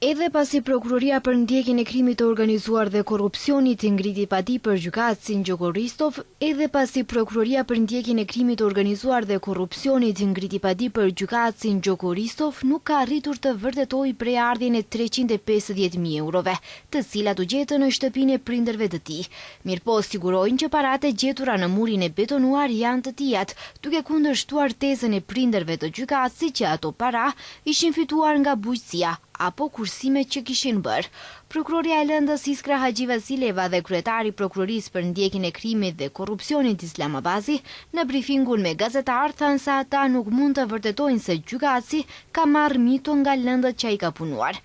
Edhe pasi Prokuroria për Ndjekjen e Krimit të Organizuar dhe Korrupsionit ngriti padi për gjykatësin Gjoko Ristov, edhe pasi Prokuroria për Ndjekjen e Krimit të Organizuar dhe Korrupsionit ngriti padi për gjykatësin Gjoko Ristov nuk ka arritur të vërtetojë prejardhjen e 350,000 eurove, të cilat u gjetën në shtëpinë e prindërve të tij. Mirëpo, sigurojnë që paratë e gjetura në murin e betonuar janë të tijat, duke kundërshtuar tezën e prindërve të gjykatësit që ato para ishin fituar nga bujqësia apo kursimet që kishin bërë. Prokurorja e lëndës Iskra Haxhivasileva dhe kryetari i Prokurorisë për Ndjekjen e Krimit dhe Korrupsionit Islam Abazi në brifingun me gazetarë thanë se ata nuk mund të vërtetojnë se gjykatësi ka marrë mito nga lëndët që ai ka punuar.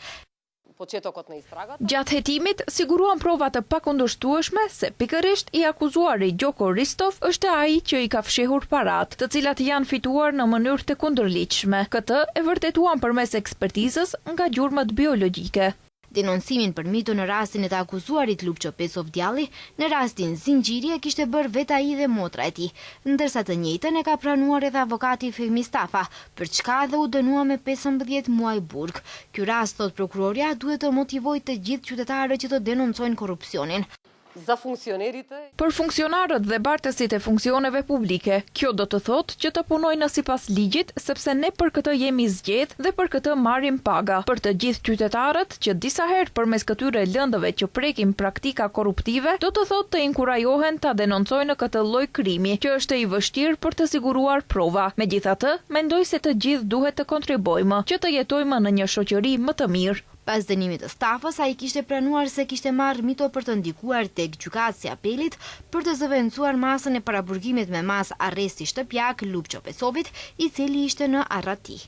Gjatë hetimit, siguruam prova të pakundërshtueshme se pikërisht i akuzuari Gjoko Ristov është ai që i ka fshehur paratë, të cilat janë fituar në mënyrë të kundërligjshme. Këtë e vërtetuam përmes ekspertizës nga gjurmët biologjike. Denoncimin për mito në rastin e të akuzuarit Lupço Pecov Djalli, në rastin Zinxhiri e kishte bërë vetë ai dhe motra e tij, ndërsa të njëjtën e ka pranuar edhe avokati Fehmi Stafa, për çka edhe u dënua me 15 muaj burg. Ky rast, thotë prokurorja, duhet të motivojë të gjithë qytetarët që të denoncojnë korrupsionin. Për funksionarët dhe bartësit e funksioneve publike, kjo do të thotë që të punojnë sipas ligjit, sepse ne për këtë jemi zgjedh dhe për këtë marrim paga. Për të gjithë qytetarët që disa herë përmes këtyre lëndëve që prekin praktika korruptive, do të thotë të inkurajohen ta denoncojnë këtë lloj krimi, që është i vështirë për të siguruar prova. Megjithatë, mendoj se të gjithë duhet të kontribuojmë që të jetojmë në një shoqëri më të mirë. Pas dënimit të Stafës, ai kishte pranuar se kishte marrë mito për të ndikuar tek gjykatësi i apelit për të zëvendësuar masën e paraburgimit me masë arresti shtëpiak Lupço Pecovit, i cili ishte në arrati.